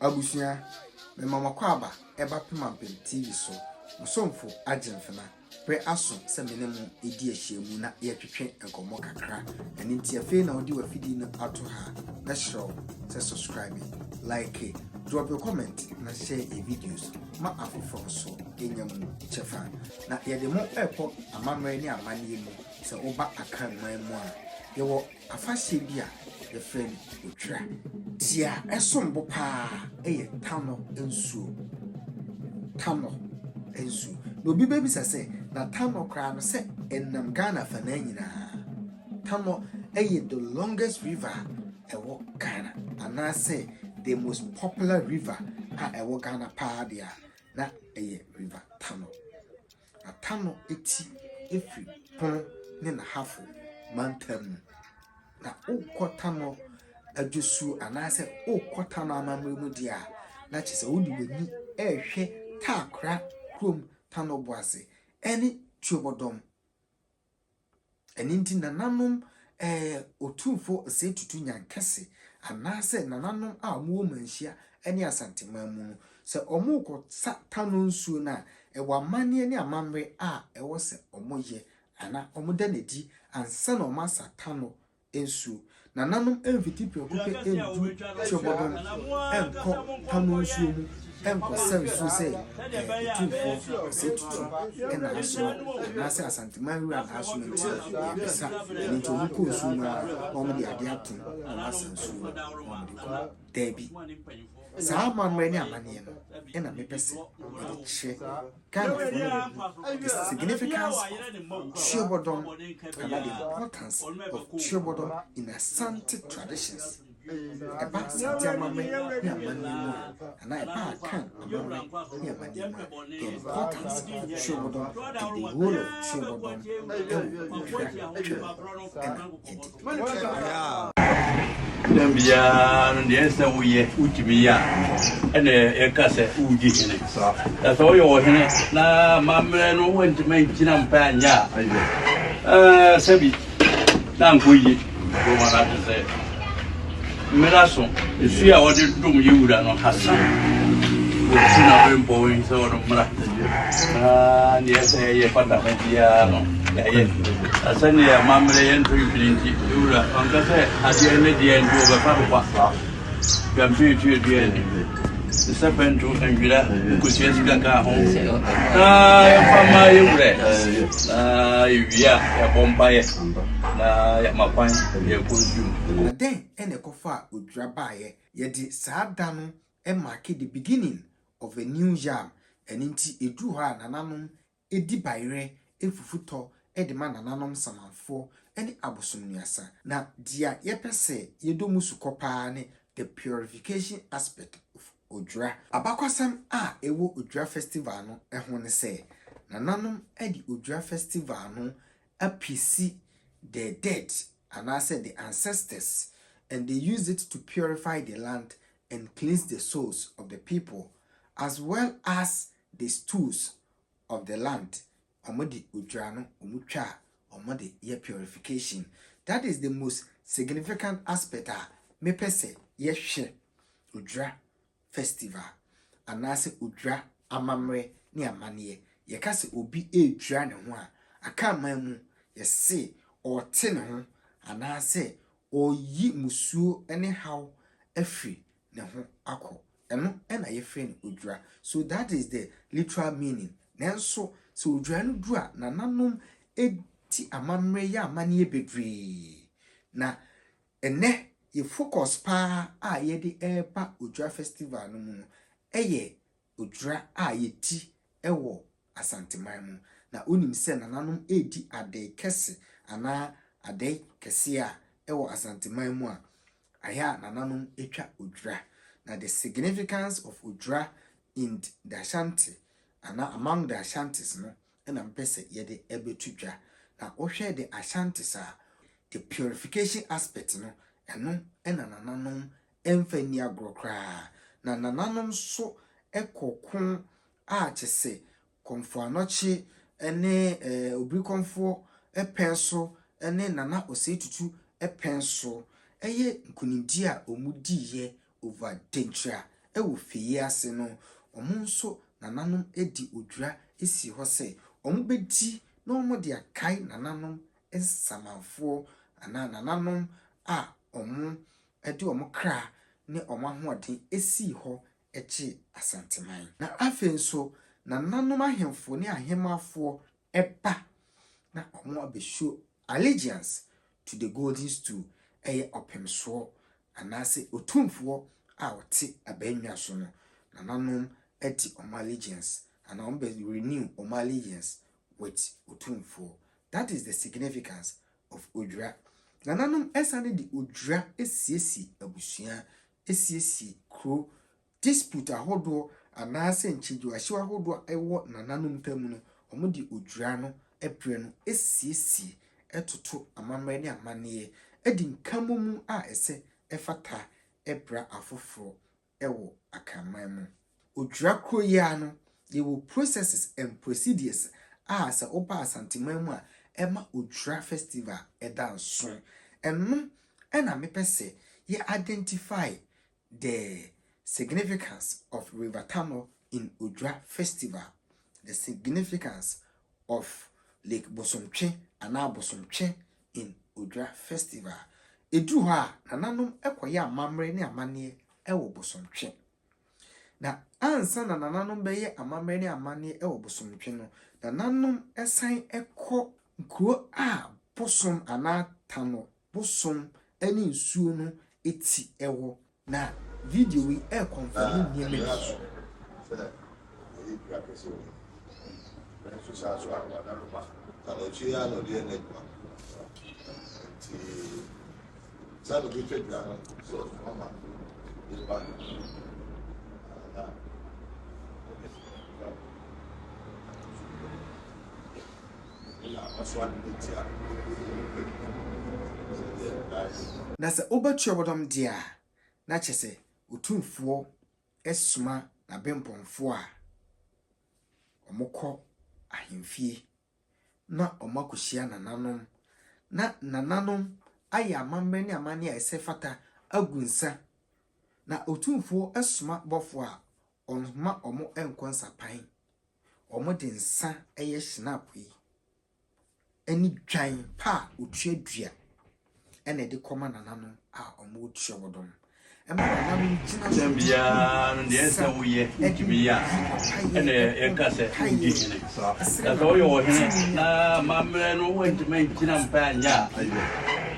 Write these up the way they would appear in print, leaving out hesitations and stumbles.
Abusua, mema mo akwaaba ɛba Pemampem TV so. Mo somfo agye mfena. Berɛ aso sɛ me ne mo di ahyiamu na yɛtwetwe nkɔmmɔ kakra. Ɛno nti afei na wode w'afidie no ato ha. Mɛsrɛ wo sɛ subscribe, like, drop your comment na share yɛ videos ma afoforɔ nso nya mu kyɛfa. Na yɛde mo ɛrekɔ amammerɛ ne amanneɛ mu. Sɛ woba Akanman mu a, yɛwɔ afahyɛ bi a yɛfrɛ no Odwira. Deɛ ɛsom bo paa yɛ Tanɔ nsuo. Tanɔ nsuo. Na obi bɛbisa sɛ, na Tanɔ koraa no sɛ ɛnam Ghana afanan nyinaa? Tanɔ yɛ the longest river a ɛwɔ Ghana anaasɛ the most popular river a ɛwɔ Ghana paa deɛ a, na ɛyɛ River Tanɔ. Na Tanɔ ti firi Pono ne N'Ahafo mantam mu. Na wokɔ Tanɔ adwosuo anaasɛ wokɔ Tanɔ amammerɛ mu deɛ a, na kyerɛ sɛ wode w'ani rehwɛ Taakora kurom Tanɔ Boase ne Tuobɔdɔm. Ɛno nti nananom Otumfoɔ Osei Tutu Nyankɛse anaasɛ nananom a wɔwɔ Manhyia ne Asanteman mu no, sɛ wɔrekɔsa Tanɔ nsuo no a, ɛwɔ amanneɛ ne amammerɛ a ɛwɔ sɛ wɔyɛ anaa wɔda no adi ansa na wɔasa Tanɔ nsuo. Nananom mfiti prɛko pɛ ndu Tuobɔdɔm nkɔ Tanɔ nsuo mu nkɔsa nsuo sɛ Otumfoɔ Osei Tutu na asoma anaasɛ Asanteman wura na asoma nti yɛrebɛsa. Ɛno nti wɔkɔ nsuo mu ara na wɔde adeɛ atom na wɔasa nsuo no na wɔde kɔ. Daabi. Saa amammerɛ ne amanneɛ no na mepɛ sɛ mede kyerɛ Ghanafoɔ no wɔhu the significance of Tuobɔdɔm anaa the importance of Tuobɔdɔm in Asante traditions. Ɛba Asante amammerɛ ne amanneɛ mu a, anaa ɛba Akan amammerɛ ne amanneɛ mu a, the importance of Tuobɔdɔm and the role of Tuobɔdɔm ɛwɔ Odwira Twam ɛna yɛde bɛkyerɛ. Tɛm biara no deɛ ɛsɛ woyɛ wotumi yɛ a ɛna yɛka sɛ wodi hene. Na sɛ woyɛ ɔhene na amammerɛ no woantumi angyina mpa anyɛ a, sɛbi na ankɔ yie. Roma no ate sɛ mmara so esu a wɔde dom yɛ wura no hasa wɔtu na bɛmpɔ yi sɛ ɔno mmra na deɛ ɛsɛ yɛyɛ fata ho biara no yɛayɛ. Na sɛdeɛ amammerɛ yɛ nto ntwene nti, me wura, ɔnka sɛ adeɛ ne deɛ nti wɔbɛfa no kwa. Dwampee tuadua ni, ne sɛ pɛnto nhwira nkosua sika ka ho. Na yɛmfa mma yɛ wura, na yɛwie a yɛabɔ mpaeɛ na yɛama kwan yɛkɔ nsuo mu. Na dɛn na ɛkɔfaa odwira baeɛ? Yɛde saa da no marke the beginning of a new yam, ɛno nti ɛduru hɔ a nananom di bayerɛ fufutɔ de ma nananom nsamanfoɔ ne abosomnuasa. Na deɛ yɛpɛ sɛ yɛdɔ mu sukɔ pa ara ne the purification aspect of Odwira. Abakwasɛm a ɛwɔ Odwira festival no ho ne sɛ, nananom de Odwira festival no apisi the dead anaasɛ the ancestors and they use it to purify the land and cleanse the souls of the people as well as the stools of the land. Wɔde odwira no wɔtwa a wɔde yɛ purification. That is the most significant aspect a mepɛ sɛ yɛhwɛ Odwira festival anaasɛ Odwira amammerɛ ne amanneɛ. Yɛka sɛ obi redwira ne ho a, Akanman mu yɛse ɔrete ne ho anaasɛ ɔreyi mmusuo ne haw afiri ne ho akɔ. Ɛno na yɛfrɛ no odwira. So that is the literal meaning. Nanso sɛ odwira no duru a, nananom di amammerɛ yɛ amanneɛ bebree. Na ɛnnɛ yɛ focus paa a yɛde reba Odwira festival no mu no yɛ odwira a yɛdi wɔ Asanteman mu. Na wonim sɛ nananom redi adɛe kɛse anaa adɛe kɛseɛ a ɛwɔ Asanteman mu a, ayɛ a nananom twa odwira. Na the significance of Odwira in the Ashanti anaa among the Ashantis no na mepɛ sɛ yɛde bɛto dwa. Na wohwɛ the Ashantis a, the purification aspect no, ɛno na nananom mfa nni agorɔ koraa. Na nananom nso kɔ ko a kyerɛ sɛ Kɔmfo Anɔkye ne Obirikɔmfoɔ pɛn so ne Nana Osei Tutu pɛn so yɛ nkunimdie a wɔdiiɛ over Denkyira. wɔ fie ase no, wɔn nso nananom de odwira sii hɔ sɛ wɔbɛdi na wɔde akae nananom nsamanfoɔ anaa nananom a wɔde wɔn kra ne wɔn ahoɔden sii hɔ gyee Asanteman. Na afei nso nananom ahemfo ne ahemmafoɔ ba na wɔabɛshow allegiance to the golden stool, ɛyɛ ɔpemsoɔ anaasɛ otumfoɔ a ɔte abannwa so no, nananom adi wɔn allegiance anaa wɔbɛ renew wɔn allegiance with otumfoɔ. That is the significance of Odwira. Nananom sane de Odwira siesie abusua, siesie kuro. Dispute ahodoɔ anaasɛ nkyegyewahyɛw ahodoɔ a ɛwɔ nananom ntam no, wɔde Odwira no berɛ no siesie, toto amammerɛ ne amanneɛ, de nkamomu a ɛsɛ ɛfata bra afoforɔ wɔ Akanman mu. Odwira kuro yi ara no, yɛwɔ processes and procedures a sɛ woba Asanteman mu a ɛma Odwira festival da nso. Ɛno na mepɛ sɛ yɛ identify the significance of River Tano in Odwira festival, the significance of Lake Bosomtwe anaa Bosomtwe in Odwira festival. Ɛduru hɔ a, nananom kɔyɛ amammerɛ ne amanneɛ wɔ Bosomtwe. Na ansa na nananom bɛyɛ amammerɛ ne amanneɛ wɔ Bosomtwe no, nananom san kɔ nkuro a bosom anaa Tano bosom ne nsuo no ti wɔ. Na video yi ɛrekɔnfɛme Na nneɛma ɛmmra bi. so sɛ wɔyɛ dua kɛse wɔ mu, nanso saa so a wɔada no ma. Na n'akyi yi ara na ɔde yɛ n'adwuma. Nti saa na obi twa dua no sɛ ɔsoma ma nipa na ɔde Na sɛ wobɛtua bɔdɔm deɛ a, na kyerɛ sɛ Otumfoɔ soma n'abempɔnfoɔ a wɔkɔ ahemfie na wɔakɔhyia nananom, na nananom ayɛ amammerɛ ne amanneɛ a ɛsɛ fata agu nsa. Na Otumfoɔ soma bɔfoɔ a, ɔmma wɔnkɔ nsapan. Wɔde nsa yɛ schnapp yi ne dwan pa a wɔtua dua na ɛde kɔma nananom a wɔretua wɔn dɔm. Ɛma nananom gyina so Tɛm de biara no deɛ nsa ɛsɛ woyɛ de wotumi yɛ yi a ɔpaeɛ ɛna bɔ yɛka sɛ wodi mpaeɛ hene. srɛ Na sɛ woyɛ nananom ɔhene tumi na a amammerɛ no ɛne woantumi angyina ase. mpa anyɛ a,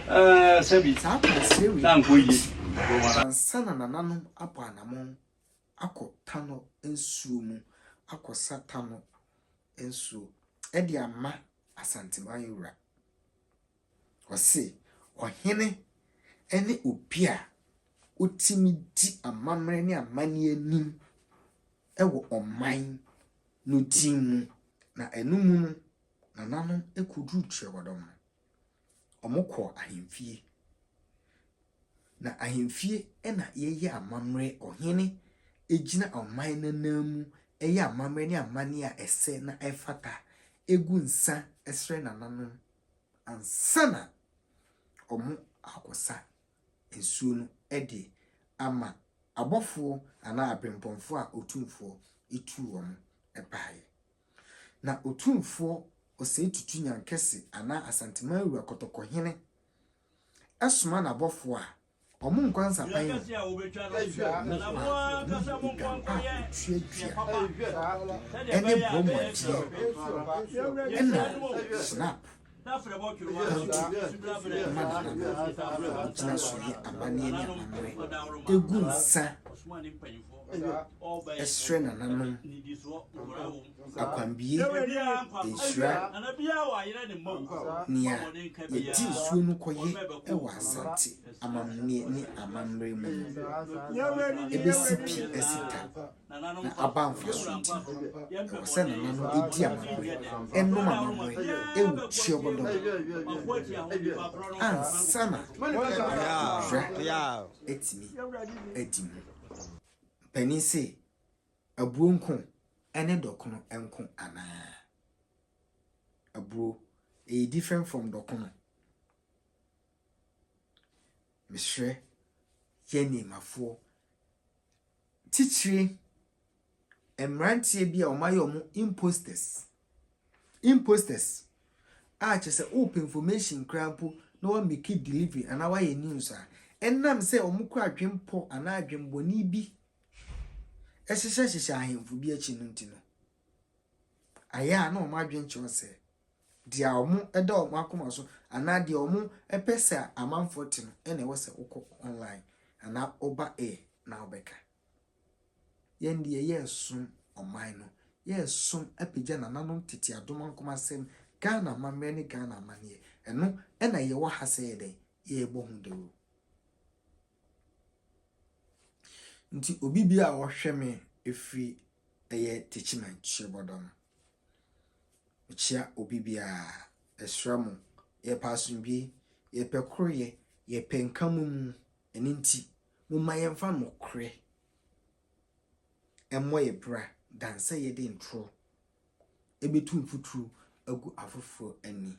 ɛɛ, sɛbi Saa akwankyerɛ wei na ankɔ yie. akyi ansa na nananom abɔ anamɔn akɔ Tanɔ nsuo mu akɔsa Tanɔ nsuo de ama Asanteman wura. Ɔse ɔhene ne obi a ɔtumi di amammerɛ ne amanneɛ anim wɔ ɔman no din mu. Na ɛno mu no, nananom kɔduruu Kyerɛwɔdɔm no, wɔkɔɔ ahemfie. Na ahemfie na yɛyɛ amammerɛ, ɔhene gyina ɔman no ananmu yɛ amammerɛ ne amanneɛ a ɛsɛ na ɛfata, gu nsa srɛ nananom ansa na wɔakɔsa nsuo no de ama abɔfoɔ anaa aberempɔnfoɔ a Otumfoɔ tuu wɔn baeɛ. Na Otumfoɔ Osei Tutu Nyankɛse anaa Asanteman Wura Kɔtɔkɔhene soma n'abɔfoɔ a, wɔn nkɔ nsapan o, wɔn kɔ a, wɔde odwan pa a ɔtua dua ne borɔmoadeɛ ɛna hyinap kanto ma nananom a wɔgyina so yɛ amanneɛ ne amammerɛ gu nsa srɛ nananom Akwambie, Nhyira, nea yɛde nsuo no kɔyɛ wɔ Asante amamneɛ ne amammerɛ mu no, ɛbɛsi pi asi ta na aba mfasoɔ nti no, ɛwɔ sɛ nananom di amammerɛ, nom amammerɛ wɔ Tuobodom ansa na Odwira atumi adi mu. Mpanin se, Aburo nko ne dɔkono nko anaa? Aburo, ɛyɛ different from dɔkono? Mesrɛ yɛn Nneɛmafoɔ. Titire, mmeranteɛ bi a wɔayɛ wɔn imposters. Imposters a kyerɛ sɛ wopɛ information koraa mpo na woamake delivery anaa woayɛ news a, ɛnam sɛ wɔkura adwempɔ anaa adwemmɔne bi hyehyɛhyehyɛ ahemfo bi akyi no nti no, ayɛ a na wɔn adwene kyerɛ sɛ deɛ wɔda wɔn akoma so anaa deɛ wɔpɛ sɛ amanfoɔ te no na ɛwɔ sɛ wokɔ online anaa woba air na wobɛka. Yɛn deɛ yɛresom ɔman no, yɛresom apagya nananom tete adom ankomasɛm, Ghana amammerɛ ne Ghana amanneɛ. Ɛno na yɛwɔ ha sɛ yɛ dɛn? Yɛrebɔ ho dawuro. Nti obi bi a ɔhwɛ me ɛfiri ɛyɛ Techiman Kyerɛbɔdɔ no, mekyea obi biara, ɛsrɛ mo, yɛpɛ asomdwie, yɛpɛ koroyɛ, yɛpɛ nkamomu, ɛno nti momma yɛmfa nokorɛ mmɔ yɛ bra dan sɛ yɛde ntorɔ ɛbɛtu mfuturo agu afoforɔ ani.